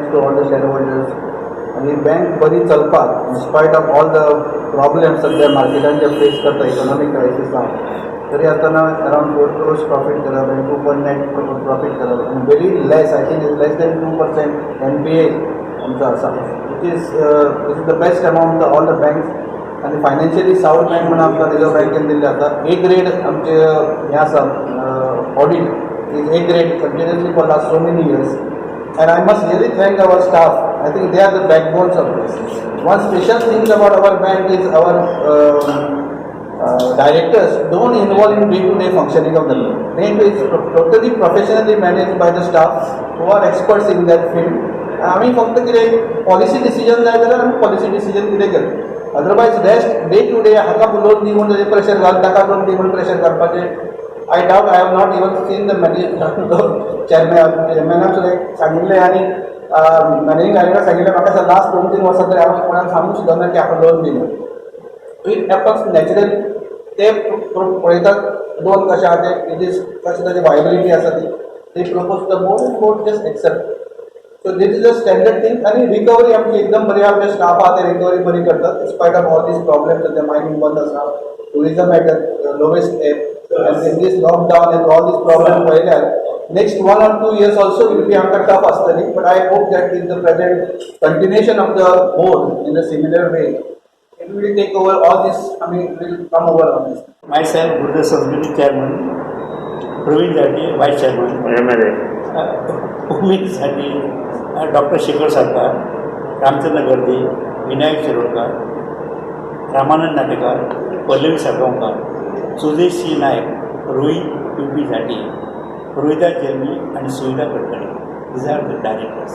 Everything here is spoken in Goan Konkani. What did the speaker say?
thanks to all the shareholders. आनी बँक बरी चलपाक, in spite of all the problems सद्या मार्केटान जे फेस करता, इकॉनॉमीक क्रायसीस आहा, तरी आसतना अरावंड 4 क्रोर्स प्रॉफीट करप आनी 2.9 प्रॉफीट करप आनी very less, I think is less than 2% NPA आमचो आसा, which is the best among the all the banks. आनी फायनान्शियली सावंड बँक म्हणून आमकां रिजर्व बँकेन दिल्लें आसा. ए ग्रेड आमचे हें आसा, audit is A grade continuously for last so many years. And I must really thank our staff. I think they are the backbones of this. One special thing about our bank is our directors don't involve in day-to-day functioning of the bank. Bank is totally professionally managed by the staff who are experts in that field. आमी फक्त कितें पॉलिसी डिसिजन जाय जाल्यार आमी पॉलिसी डिसिजन कितें करता, otherwise rest day to day हाका लोन दी म्हूण ताजेर प्रेशर घाल, ताका लोन दी म्हूण प्रेशर घालपाचें, I doubt. I have not even seen the manager, chairman. चेअरमॅनाक सुद्दां एक सांगिल्लें आनी मॅनेजींग डायरेक्टर सांगिल्लें म्हाका दिसता लास्ट 2-3 वर्सां तरी हांवें कोणाक सांगूंक सुद्दां ना की आपण लोन दिना. It happens naturally. ते पळयतात लोन कशें आहा तें, it is कशें ताजी वायबिलिटी आसा ती. They propose the board and board just accept. So this is a standard thing. आनी रिकवरी आमची एकदम बरी आहा. आमचे स्टाफ आहा, ते रिकवरी बरी करतात in spite of all these problem. सद्या मायनींग बंद आसा, tourism at lowest ebb, and in this lockdown and all these problem पळयल्यार next 1 or 2 years also will be आमकां टफ आसतली. But I hope that in the present continuation of the board in a similar way, it will take over all this, I mean, will come over on this. Myself, Gurudev Sanskrit Chairman, Praveen Zati, Vice Chairman, MLA. Umesh Zati, doctor Shekhar Sarkar, Ramchandra Garde, Vinayak Shirodkar, Ramanand Natekar, Pallavi Salgaonkar, Sudesh C Naik, Rohit U P Zati, Rohidas Jalmi आणि सुविधा Kadkade. These are the directors.